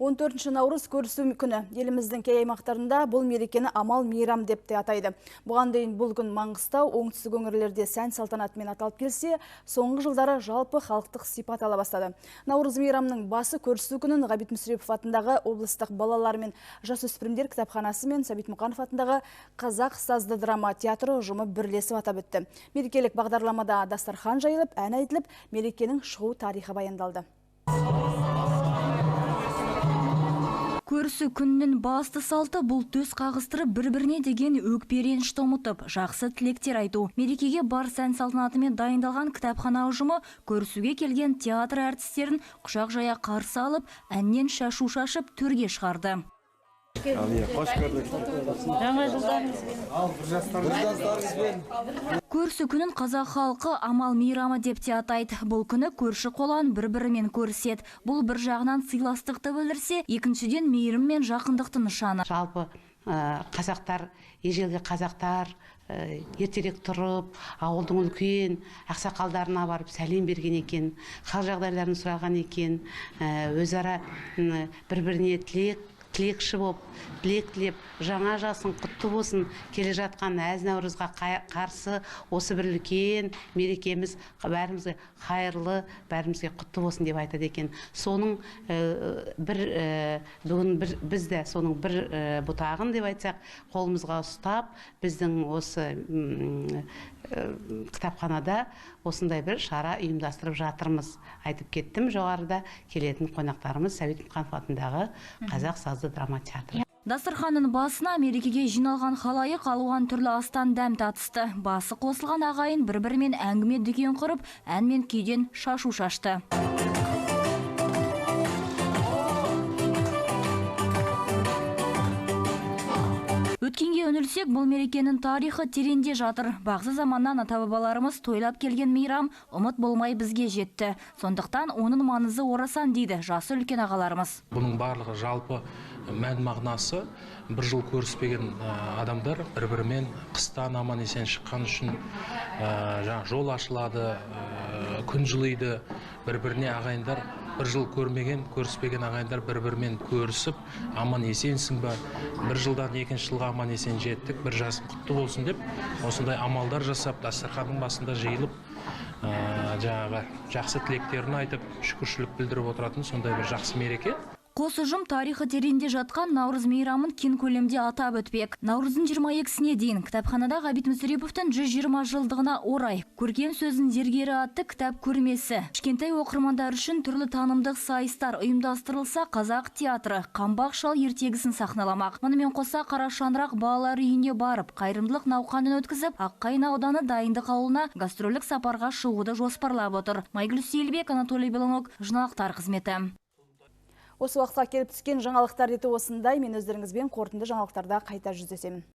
14 наурыз көрісу күні. Еліміздің кей аймақтарында бұл мерекені амал мейрам деп те атайды. Бұған дейін бұл күн Маңғыстау, оңтүстік өңірлерде сән салтанатымен аталып келсе, соңғы жылдары жалпы халықтық сипат ала бастады. Наурыз мейрамының басы көрісу күнін Ғабит Мүсірепов атындағы облыстық балалар мен жасөспірімдер кітапханасы мен Сәбит Мұқанов атындағы Қазақ сазды драма театры ұжымы бірлесіп атап өтті. Мерекелік бағдарламада дастархан жайылып, ән айтылып, мерекенің шығу тарихы баяндалды. Көрісу күнінің басты салты бұл төс қағыстырып бір-біріне деген өкпе ренішті ұмытып, жақсы тілектер айту. Мерекеге бар сән салтанатымен дайындалған кітапхана ұжымы көрісуге келген театр әртістерін құшақ жая қарсы алып, әннен шашу шашып төрге шығарды. Қош көрдік. Жаңа жылдарыңызбен. Ал, бір жастарыңызбен. Көрісу күнін қазақ халқы амал мейрамы деп те атайды. Бұл күні көрші қолан бір-бірімен көріседі. Бұл бір жағынан сыйластықты білдірсе, екіншіден мейірім мен жақындықты нышаны. Жалпы қазақтар, ежелгі қазақтар ертерек тұрып, ауылдың үлкен ақсақалдарына барып сәлем берген екен, хал жағдайларын сұраған екен, өзара бір-біріне тілекші боп, тілек тілеп, жаңа жасың құтты болсын, келе жатқан әз наурызға қарсы осы бір үлкен мерекеміз бәрімізге қайырлы, бәрімізге құтты болсын деп айтады екен. Соның бір бүгін біз де соның бір бұтағын деп айтсақ, қолымызға ұстап, біздің осы кітапханада осындай бір шара ұйымдастырып жатырмыз. Айтып кеттім, жоғарыда келетін қонақтарымыз Сәбит Мұқанов атындағы Қазақ сазды драма театры. Дастарханның басына мерекеге жиналған халайық алуан түрлі астан дәм татысты. Басы қосылған ағайын бір-бірімен әңгіме дүкен құрып, ән мен күйден шашу шашты. Өткенге үңілсек, бұл мерекенің тарихы тереңде жатыр. Бағзы заманнан ата-бабаларымыз тойлап келген мейрам ұмыт болмай бізге жетті. Сондықтан оның маңызы орасан дейді жасы үлкен ағаларымыз. Бұның барлығы жалпы мән мағынасы бір жыл көріспеген адамдар бір-бірімен қыстан аман есен шыққан үшін жаңа жол ашылады, күн жылиды, бір-біріне ағайындар бір жыл көрмеген, көріспеген ағайындар бір-бірімен көрісіп, аман есенсің ба, бір жылдан екінші жылға аман есен жеттік, бір жасың құтты болсын деп осындай амалдар жасап, дастарханның басында жиылып, жаңағы жақсы тілектерін айтып, шүкіршілік білдіріп отыратын сондай бір жақсы мереке. Қос ұжым тарихы тереңде жатқан Наурыз мейрамын кең көлемде атап өтпек. Наурыздың 22-сіне дейін кітапханада Ғабит Мүсіреповтің 120 жылдығына орай көркем сөздің зергері атты кітап көрмесі. Кішкентай оқырмандар үшін түрлі танымдық сайыстар ұйымдастырылса, қазақ театры Қамбақ шал ертегісін сахналамақ. Мұнымен қоса Қара шаңырақ балалар үйіне барып, қайырымдылық науқанын өткізіп, Аққайын ауданы Дайындық ауылына гастрольдік сапарға шығуды жоспарлап отыр. Майгүл Сейілбек, Анатолий Белоног, жаңалықтар қызметі. Осы уақытқа келіп түскен жаңалықтар реті осындай. Мен өздеріңізбен қорытынды жаңалықтарда қайта жүздесемін.